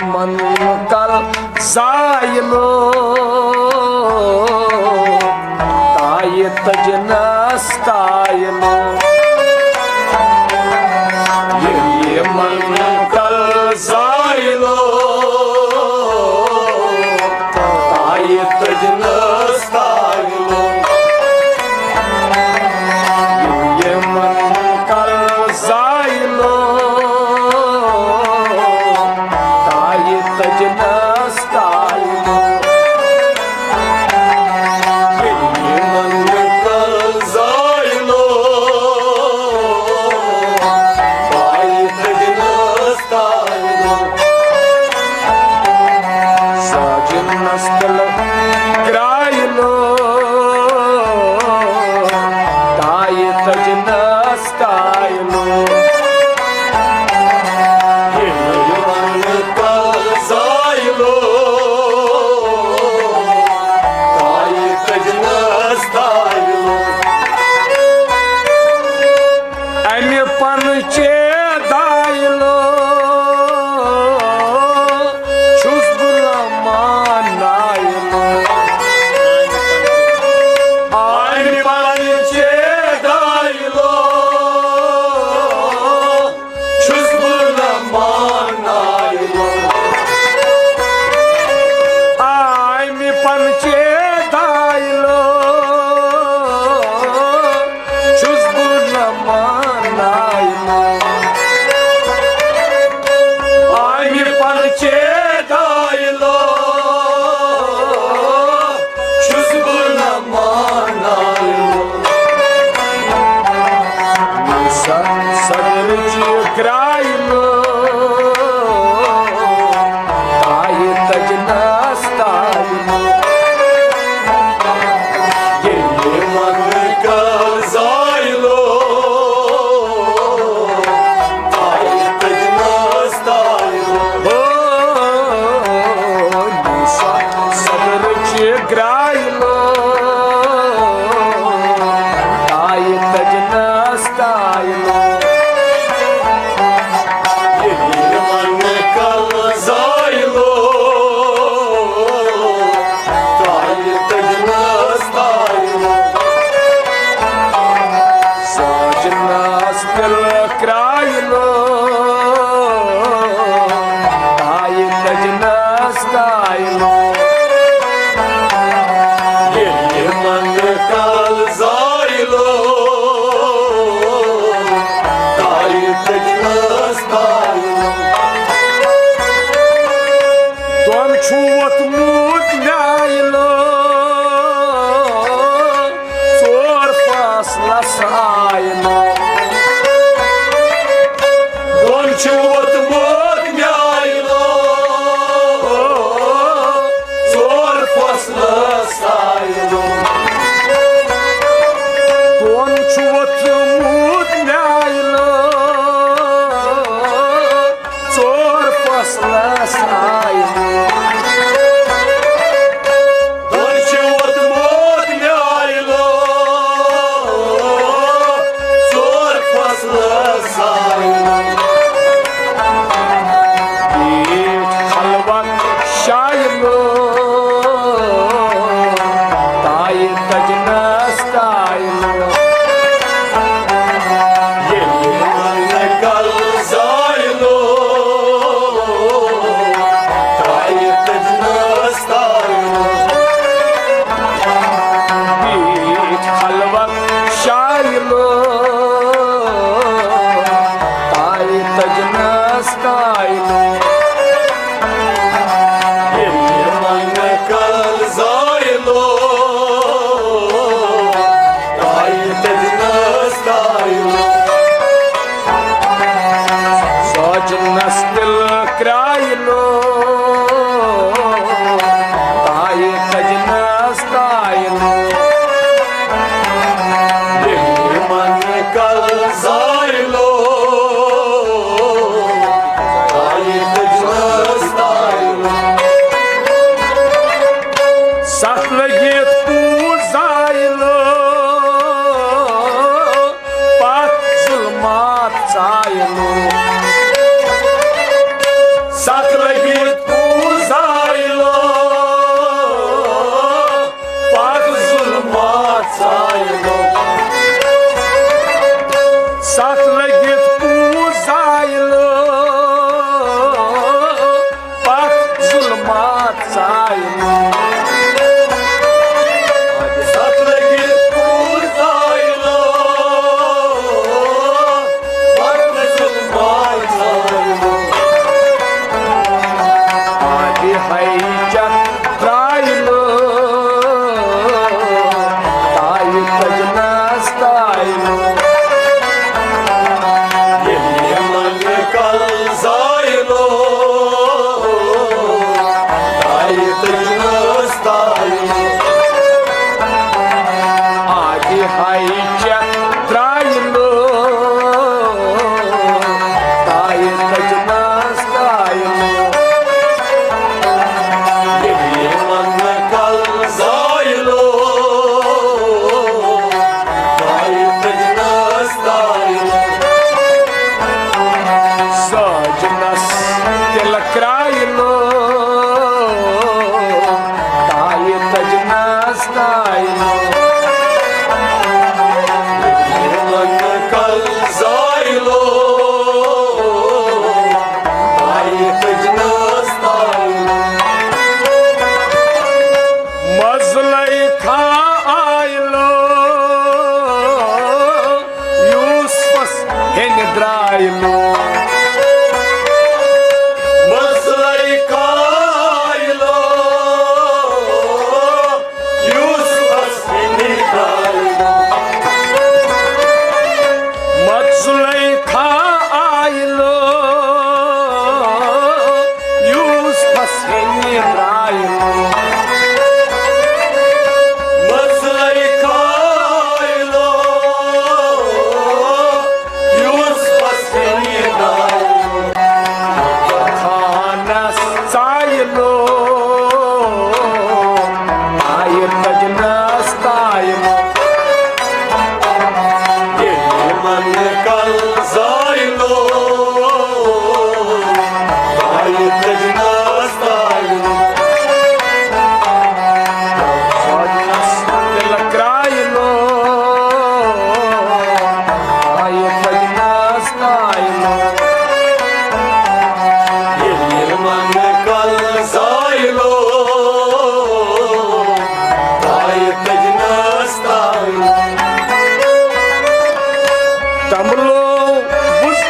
मन कल जायलो ताय तजनस तायलो ये मन कल जायलो ताय तजनस तायलो ये मन कल जायलो ताय तजनस तायलो ये मन कल जायलो ताय तजनस तायलो साजनस तल क्रायलो ताय तजनस तायलो ये मन कल जायलो ताय तजनस तायलो अमि पनचे दायलो छुस बुलमानायलो आम्ही पाणीचे दायलो छुसबुल मानायलो आम्ही पनचे दायलो छुस बुलमानायलो आम्ही पाणीचे दायलो छुसबुल मानायलो सदरची क्रायलो ताय तजनस तायलो ये मन कल जायलो ताय तजनस तायलो हो निसा सदरची क्रायलो ताय तजनस तायलो ये मन कल जायलो ताय तजनस तायलो साजनस दिल क्रायलो ताय तजनस तायलो ये मन कल जायलो ताय तजनस तायलो दोन छुवत मुत न्यायलो चोर फासलस आयलो दोन चिवत मोत न्यायलो चोर फसलस आयलो दोन छुवत मुत न्यायलो चोर फासलस आयलो दोन चिवत मोत न्यायलो चोर फसलस आयलो खलवत शायलो ताय तजनस तायलो ये मन कल जायलो ताय तजनस तायलो खलवत शायलो ताय तजनस तायलो ये मन कल जायलो ताय तजनस तायलो साजनस दिल क्रायलो ताय तजनस तायलो ये मन कल जायलो ताय तजनस तायलो सत लगित पूजायलो पत जुलमात चायलो सात लगी तायہِ تٔجنس تایلو آدِ ہایہِ چٮ۪تھ ترٛایلو تایہِ تٔجنس تایلو یِمن کل زایلو تایہِ تٔجنس تایلو ساجنس تِلہٕ کرایلو تایہِ تٔجنس تایلو یِمن کل زایلو تایہِ تٔجنس تایلو مزلیخا آیلو یوٗسفس ہیٚنہِ درٛایلو مزلیخا آیلو یوٗسفس ہیٚنہِ درٛایلو مزلیخا آیلو یوٗسفس ہیٚنہِ درٛایلو مزلیخا آیلو یوٗسفس ہیٚنہِ درٛایلو خانس ژایلو تایہِ تٔجنس تایلو یِمن کل زایلو تایہِ تٔجنس تایلو ساجنس تِلہٕ کرایلو تایہِ تٔجنس تایلو یِمن کل زایلو تایہِ تٔجنس تایلو تبلو وُز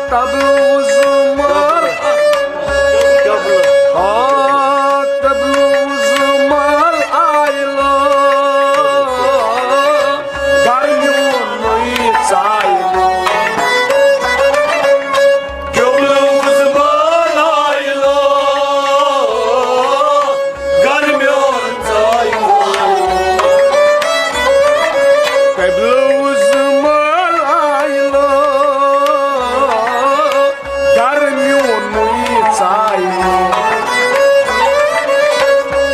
تبلو وُز مال تبلو وُز مال آیلو گرمیونُے ژایلو قبلہٕ وُز مال آیلو گرمیون ژایلو قبلہٕ وُز مال آیلو گرمیونُے ژایلو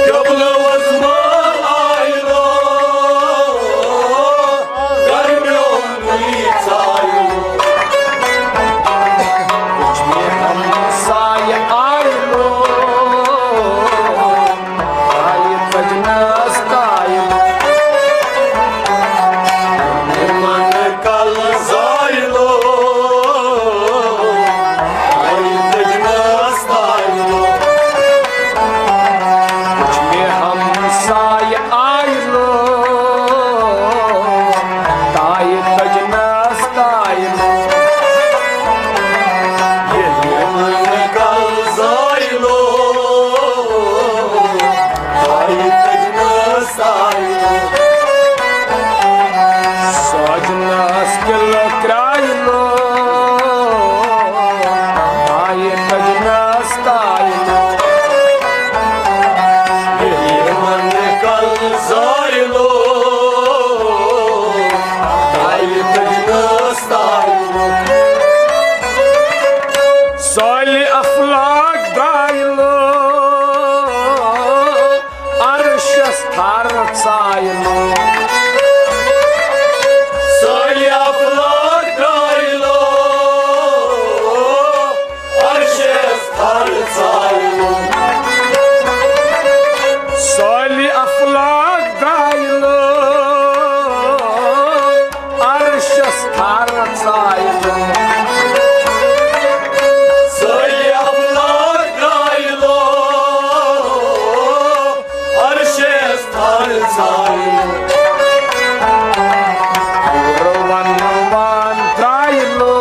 قبلہٕ وُز مال آیلو گرمیونُے ژایلو وٕچھ مےٚ ہمسایہِ آیلو تایہِ تٔجنس تایلو یِمن کل زایلو تایہِ تٔجنس تایلو وٕچھ مےٚ ہمسایہِ آیلو تایہِ تٔجنس تایلو یِمن کل زایلو تایہِ تٔجنس تایلو ساجنس تِلہٕ کرایلو تایہِ تٔجنس تایلو یِمن کل زایلو تایہِ تٔجنس تایلو سالہِ افلاک درٛایلو عرشس تھر ژایلو سالہِ افلاک درٛایلو عرشس تھر ژایلو سالہِ افلاک درٛایلو عرشس تھر ژایلو سالہِ افلاک درٛایلو عرشس تھر ژایلو ون ون درٛایلو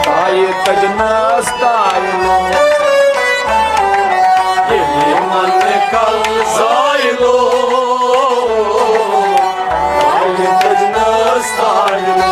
تایہِ تٔجنس تایلو یِمن کل زایلو تایہِ تٔجنس تایلو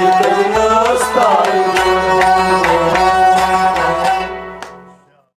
ताई।